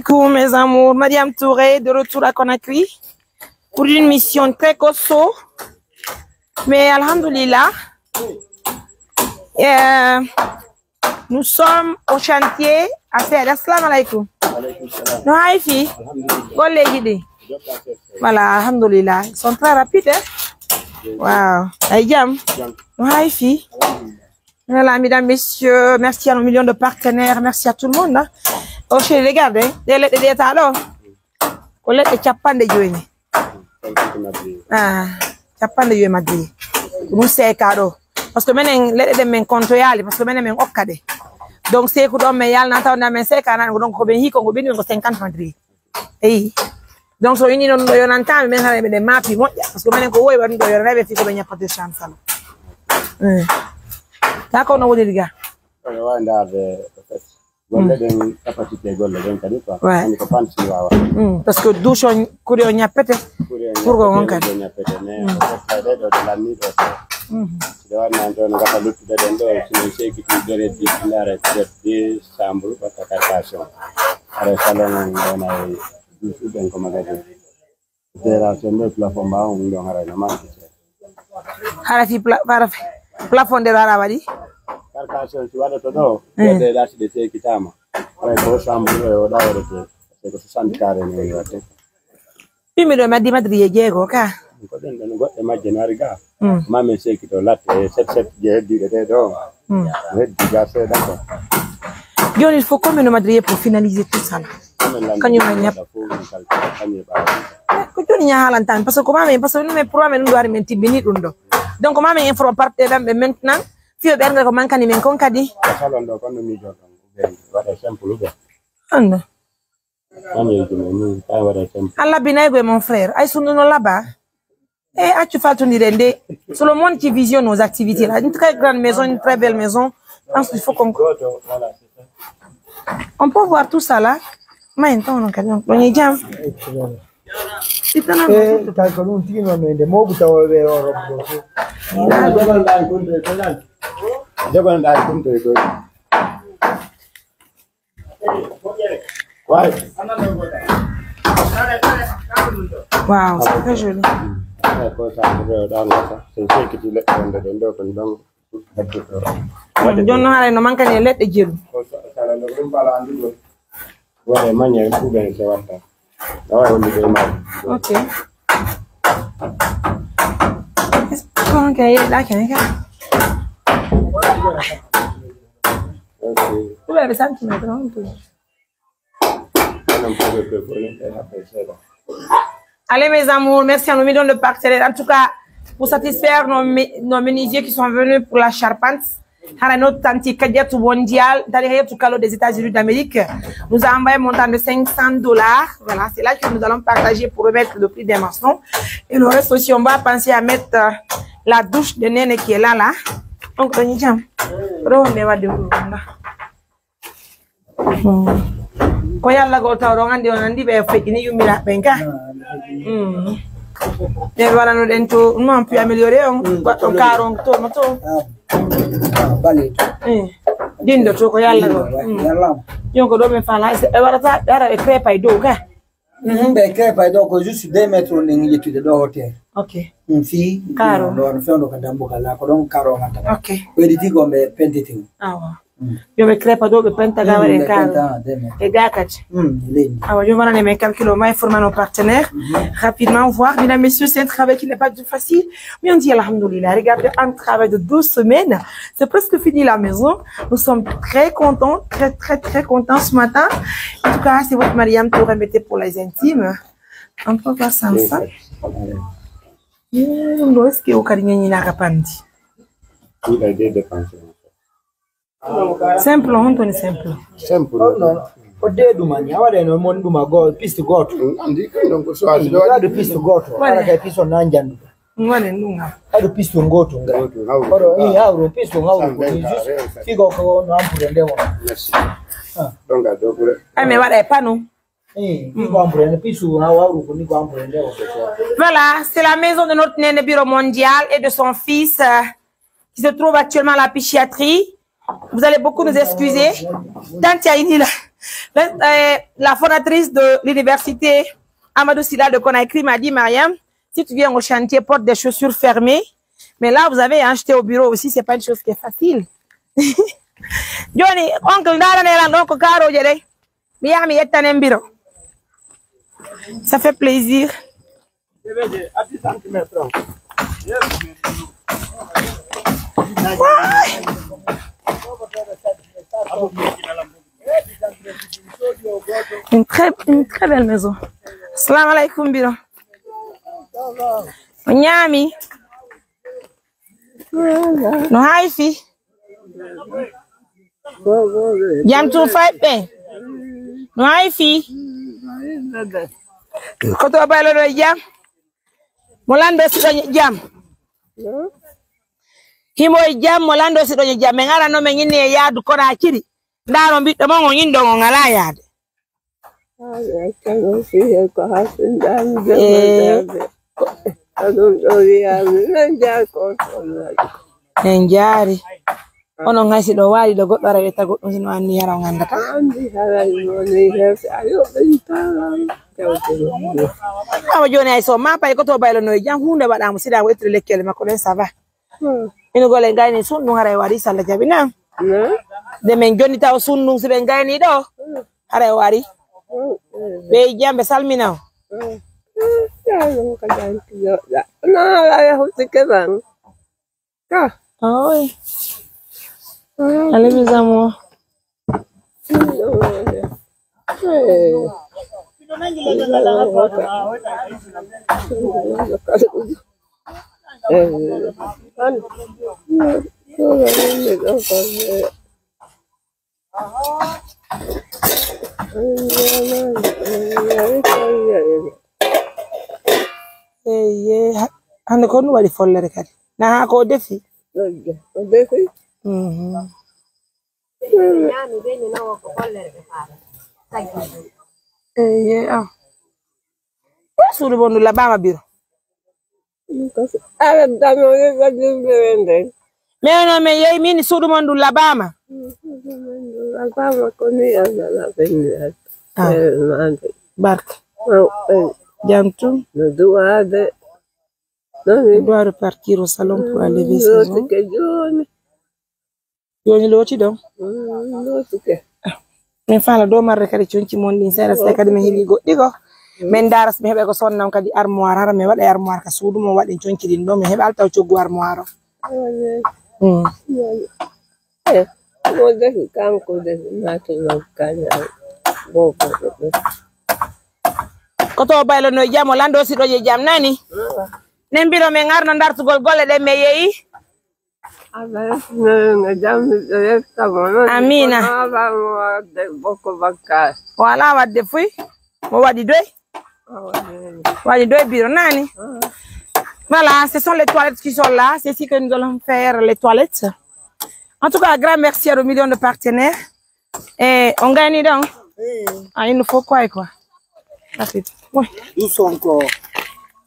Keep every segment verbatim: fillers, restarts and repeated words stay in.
Coucou mes amours, Mariam Touré de retour à Conakry pour une mission très costaud. Mais alhamdulillah, euh, nous sommes au chantier à Seede. Assalamu alaikum. No hay fi? Golleji ɗi. Voilà, alhamdulillah. Ils sont très rapides, hein? Wow. Ay jam. No hay fi? Voilà, mesdames, messieurs, merci à nos millions de partenaires, merci à tout le monde, hein. Oh chérie, regarde, hein. Ɗe leɗɗe ɗe taɗo. Ko leɗɗe capanɗe joyi ni. Ah, capanɗe joyi madde. Ko ɗum seeka ɗo. Parce que menen leɗɗe ɗen men kontoyaali, parce que menen men okka ɗe. Donc seeku ɗon men yalna taw na men seeka nan ko donc ko ɓen hiko ko ɓen ko cinquante madde. Eyi. Donc so ini non ɗo yonantami men hara meɗen maapi moƴƴa. Parce que menen ko wowi waɗude ɗo yonanaɓe fii ko ɓe ñappata chance ala. Eh. Ta ko no woni riga. Ene waawi ndaarde. Golle ɗen, capacité golle ɗen kadi quoi. Ouais. Andi ko panti waawa. Mm, parce que douche on, kuri on ñappete. Kuri on Pour ko on ñappete, kadi. Ɗo ñappete, mais Mm. o fottaa ɗe ɗo ɗe lanni ɗo so. Mhm. Si ɗe waɗi nan ɗo no gasa luttude ɗen ɗo, si min seekiti dere di, ndaare dere di, chambre, watta carcation. Ara salon on ɗo na e douche ɗen ko magasin. Fédération nde plafond mbaawon ɗon haray no manque seeɗa. Hara fi pla-, hara fi plafond nde hara waɗi? Carcation si waɗoto ɗo, Mm. ɓe ɓe ɗaati ɓe seekitaama. Haray ko chambre ɗo e o ɗaworete. C'est que soixante carré ni woni waɗde. Ɗum miɗo maddi madri e jeego ka. Ko ɗen ɗon goɗɗe majje no ari ga. Mm. Ma min seekito latte e set set je heddiiɗe ɗe ɗo. Mm. Heddi ga seeɗa ko. Jooni il faut combien de madriers pour finaliser tout ça là? Kañum en ñap. Ko jooni ña haalantaami, parce que ko maa men, parce que ɗum men pour men ɗum ɗo hari men tibbini ɗum ɗo. Donc maa men informe partenaire ɓe maintenant, fiyo ɓe arga ko mankani men kon kadi. Salon ɗo kon no miijo ɗon, ɓe waɗa simple ɓe. Anna. Maa men ɗum ni, kay waɗa simple. An labbinaygo e mon frère, ay sunduno labba. Eh, accu faltondiren de. C'est le monde qui visionne nos activités là. Une très grande maison, une très belle maison. Je pense qu'il faut qu'on on peut voir tout ça là. Mais non, non, non, non, non. Eh, kay ko ɗum tigi non men de. Mo bu tawo be o robo. Jogal nda kunto e koy. Wow, c'est très joli. Jonno haray no mankani e leɗɗe jeru. Waɗe manière kuuɓe en sewatta. Awa hollude e maɗa. Ok. Kono ke yeɗɗa kene ka. Ok. Kuuɓe ɓe santimetre on tu. Allez, mes amours, merci à nos millions de partenaires. En tout cas, pour satisfaire nos, mi- nos menuisiers qui sont venus pour la charpente, Hara notre tante Kadiatou Mondial, tante Kadiatou Kalo des États-Unis d'Amérique, nous a envoyé un montant de cinq cents dollars. Voilà, c'est là que nous allons partager pour remettre le prix des maçons. Et le reste aussi, on va penser à mettre euh, la douche de Néné qui est là, là. Donc, on y tient. Rewonde wadde ɗum ɗum ɗa. Hmm. Ko yalla goo taw ɗon anndi on anndi ɓe feƴƴini yummiraaɓe ɓen ka. Hmm. Ɓe waɗano ɗen to non plus amélioré on waɗɗon kaaron to no to. Bale. Hmm. Dindo to ko yalla goo. Hmm. Yalla. Jon ko ɗo ɓe fala e waɗata ɓe ara ɓe crepa e dow ka. Mhm, ɓe crepa e dow ko juste deux mètres on ɗen yettude ɗo hotel. Ok. Ɗum fii kaaro ɗo no fewndo ka dambugal la ko ɗon kaaro ngata. Ok. Ko editi ko ɓe pentiti. Awa. Yo ɓe crepa ɗo ɓe penta ga waɗen kaaro. E ga kadi. Awa, yo waɗane men calcul o ma e forma nos partenaires. Rapidement voir, mesdames, messieurs, c'est un travail qui n'est pas du facile. Mais on dit alhamdoulilah. Regardez, un travail de douze semaines. C'est presque fini la maison. Nous sommes très contents, très, très, très contents ce matin. En tout cas, c'est votre Mariam Touré mettez pour les intimes. On peut voir ça ensemble. Ɗum ɗo est-ce que o kadi ñañinaaka pamdi? Simple, honto ni simple? Simple. Oh, non. O de ɗuma ni, a waɗa no mon ɗuma go, piste gooto. Andi kan donc so a waɗa piste gooto. Waɗa kay piste on nan jandu. Waɗen ɗum ha. Haɗo piste on gooto ngal. Gooto, hawru. Oɗo, eh, hawru, piste on hawru ko ni juste. Figo ko no ampure nde won. Merci. Donc a dogure. Ay, mi waɗa e pano. Eh, ni ko ampure nde piste on hawru ko ni ko ampure nde won. Voilà, c'est la maison de notre Néné Biro Mondial et de son fils euh, qui se trouve actuellement à la psychiatrie. Vous allez beaucoup nous excuser. Tante Aïnila. La, euh, la fondatrice de l'université Amadou Sylla de Conakry m'a dit, Mariam, si tu viens au chantier, porte des chaussures fermées. Mais là, vous avez acheté au bureau aussi, c'est pas une chose qui est facile. Joni, oncle, ndaarane lan ɗon ko kaarooje ɗen. Mi yaha mi yettanen biro. Ça fait plaisir. Une très, une très belle maison. Assalamu alaikum, biro. On ɲaami. No hay fii? Jam tun fay ɓe. No hay fii? Ko to baylo ɗo jam? Mo lando si ɗo jam? Himo e jam, mo lando si ɗo jam? Min arano min inni e yaadu Konakiri. Ndaaro ɓiɗɗo mon on inɗon on alaa yaade. Haala kano fiye ko hasindaani Eh. Demodaɓe. Ko ɗum ɗo wiyaami, men jaa ko sollaji. En jaari. Onon hay si ɗo waali ɗo goɗɗo ara ɓe tago ɗum sino anni hara on anndata. Andi haray woni heewte a yoɓɓintaram jawte ɗum. Awa jooni hay so ma pay ko to baylo no jam huunde waɗaama sida ko ittude lekkele makko ɗen ça va. Hmm. Ino gole gayni sunnu haray waɗi salla jabi na. Hmm. De men jonni taw sunnu si ɓe gayni ɗo. Hmm. Haray waɗi. Hmm, hmm. Ɓe jamɓe salmina o. Hmm. Hmm. Ya, ɗum ko janti joɗa. Na ala ya huti keban. Ka. Oy. Hmm. Allez, mes amours. Eyye, ha-, hande ko ɗum waɗi follere kadi. Na haa ko o defi? O defi. Mhm. Ɓe ñaami, ɓe ñinawo ko gollere ɓe faala. Taggi. Eyye, ah. Ɗo suudu mon ndu laɓaama biro. Awa dano ye gadin ɓe wende. Mais non, mais yeyi min suudu mon ndu laɓaama. Suudu mon ndu laɓaama ko ni Allah la ɓenni. Ah. Eh, mande. Barka. Oh, eh. Jam tun. No duwaade. Non, mi doit repartir au salon pour aller laver ses ongles. Lootike jooni. Jooni looti ɗon? Mm, lootike. Min faala dow marre kadi conci mon ɗin seeɗa seeɗa kadi min heɓi goɗɗi ko. Mm. Min ndaara si mi heɓa ko sonna on kadi armoire, hara mi waɗa armoire ka suudu mon waɗen conci ɗin ɗo, mi heɓa altaw coggu armoire o. Wallay. Mm. Wallay. Eh, mo defi kanko defi naati non kaña bobo ɗo. Ko to baylo no jam o lando si ɗo je jam nani? Awa. Nen mbino min arno dartugol golle ɗen mi yeyi. Allah yettinere no jammiɗo yetta mo non. Amiina. Ko ala mo wadde bokko bakkaare. O alaa wadde fuy. Mo waɗi doy. O waɗi doy. Waɗi doy biro nani. Ah. Voilà, ce sont les toilettes qui sont là. C'est ici que nous allons faire les toilettes. En tout cas, grand merci à nos millions de partenaires. Eh, on gagne donc? Eh. Ah, il nous faut quoi et quoi? Rapide. Oui. Ɗum sonko,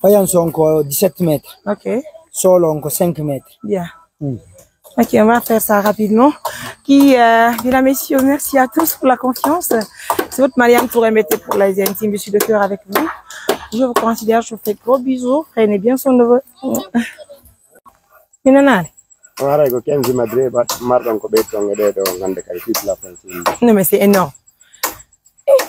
fayan sonko dix-sept mètres. Ok. Solo on ko cinq mètres. Bien. Mm. Ok, on va faire ça rapidement. Qui, euh, mesdames, messieurs, merci à tous pour la confiance. C'est votre Mariam pour M B T pour les intimes. Je suis de cœur avec vous. Je vous considère, je vous fais gros bisous. Prenez bien soin de vous. Mi nanaali. On haray ko quinze madre ba-, marɗon ko ɓeyton e ɗee ɗoo gannde kadi toute la France. Non, mais c'est énorme. Eh,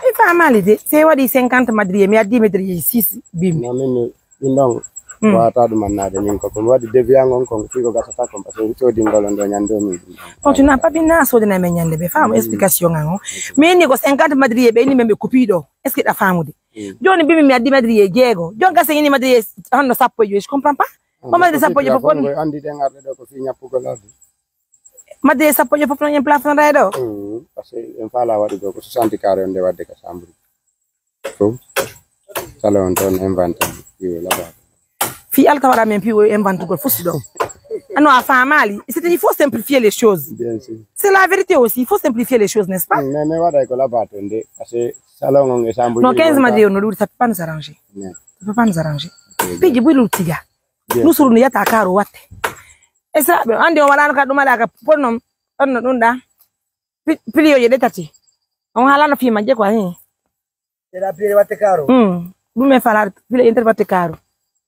mi faamaali de. Si waɗi cinquante madrier, mi addi madrier six bimbi. Non, min mi, ɗum ɗon, hmm, wata ɗum annaade min ko, ko mi waɗi devis an on kon, fii ko gasata kon, parce que mi soodi ngol on ɗo ñande o min ɗum ɗon. On tu n'as pas bien na soodi na men ñande ɓe. Faamu, hmm, explication an o. Ok. Min ni ko cinquante madrier ɓe ni men ɓe kupi ɗo. Est-ce que ɗa faamude? Hmm. Jooni bimbi mi addi madrier jeego. Jooni gasa ini madrier honno sappo e joyi, je comprends pas. Ko madde sappo e joyi fof woni. Anndi ɗen arɓe ɗo ko fii ñappugol arde. Madde sappo e joyi fof no en plafond ɗo. Mm, parce que en faala waɗugol ko soixante carré on nde wadde ka chambre. Fof. Sala on toon inventé piwo labaɗo. Fii alta waɗa men piwo inventugol fof si ɗo. Ano a faamaali. C'est, il faut simplifier les choses. Bien sûr. C'est la vérité aussi, il faut simplifier les choses, n'est-ce pas? Mm, mais, mais waɗay ko labato nde. Parce que salon on e chambre. Non, quinze madde on no ɗuuɗi, ça peut pas nous arranger. Non. Ça peut pas nous arranger. Ok, bien. Piiji buy luttiga. Bien. Nusuru no yata karo watte. E sa ɓe andi o waɗano ka ɗum ala ka ponno ɗon no ɗum ɗa. Pi-, pilioje ɗe tati. On haalano fii majje quoi, hein. Era pire watte caro. Hmm. Ɗum e falaade, pile inter watte caro.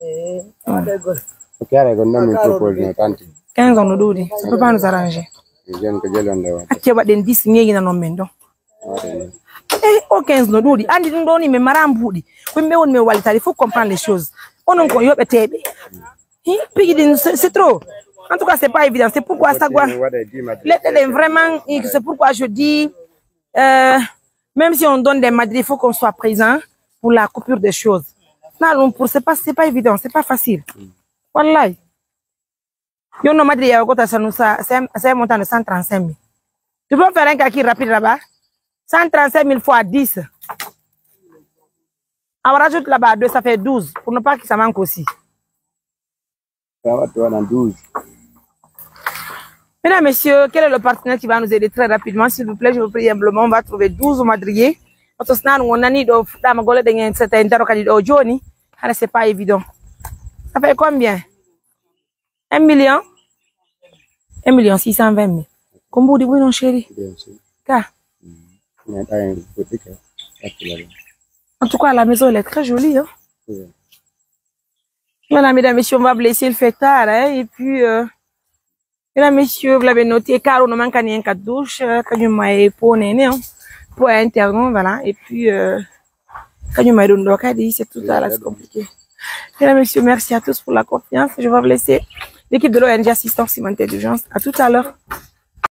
Eh, watte gol. Ok, ara, ko non mi propose no tanti. Quinze on no ɗuuɗi. On peut pas nous arranger. Jen ko jelonde watte. Acce waɗen dix, ñeeñina non men ɗo. Watte. Eh, o quinze no ɗuuɗi. Andi ɗum ɗo ni, men mara mbuuɗi. Ko yimɓe woni men wallitade, il faut comprendre les choses. Onon ko yoɓeteeɓe. Hi, pigi ɗin, c'est, c'est trop. En tout cas, c'est pas évident. C'est pourquoi ça doit. Leɗɗe ɗen vraiment, c'est pourquoi je dis, euh, même si on donne des madri, il faut qu'on soit présent pour la coupure des choses. Non, non, pour, c'est pas, c'est pas évident, c'est pas facile. Wallahi. Yo no madri ya ko ta sanu sa, c'est, c'est un montant de cent trente-cinq mille. Tu peux faire un calcul rapide là-bas? Cent trente-cinq mille fois dix. On rajoute là-bas deux, ça fait douze. Pour ne pas que ça manque aussi. Ça va, toi, dans douze. Mesdames, messieurs, quel est le partenaire qui va nous aider très rapidement? S'il vous plaît, je vous prie humblement, on va trouver douze madriers. Parce que sinon, on a ni de, dans ma gueule, dans cette interro, quand il dit, oh, Johnny, ah, c'est pas évident. Ça fait combien? Un million? Un million six cent vingt mille. Comme vous dites, oui, non, chérie. Bien sûr. Car. Mm. Mais t'as un petit cœur. Pas de problème. En tout cas, la maison, elle est très jolie, hein? Oui. Voilà, mesdames, messieurs, on va vous laisser, il fait tard, hein, et puis, euh, mesdames, messieurs, vous l'avez noté, Caro no mankani en ka douche, euh, kañum ma e po nene, hein, po interne, voilà, et puis, euh, kañum ma e ɗum ɗo kadi, c'est tout à la compliqué. Mesdames, messieurs, merci à tous pour la confiance. Je vais vous laisser l'équipe de l'O N G Assistance Humanitaire d'Urgence. À tout à l'heure.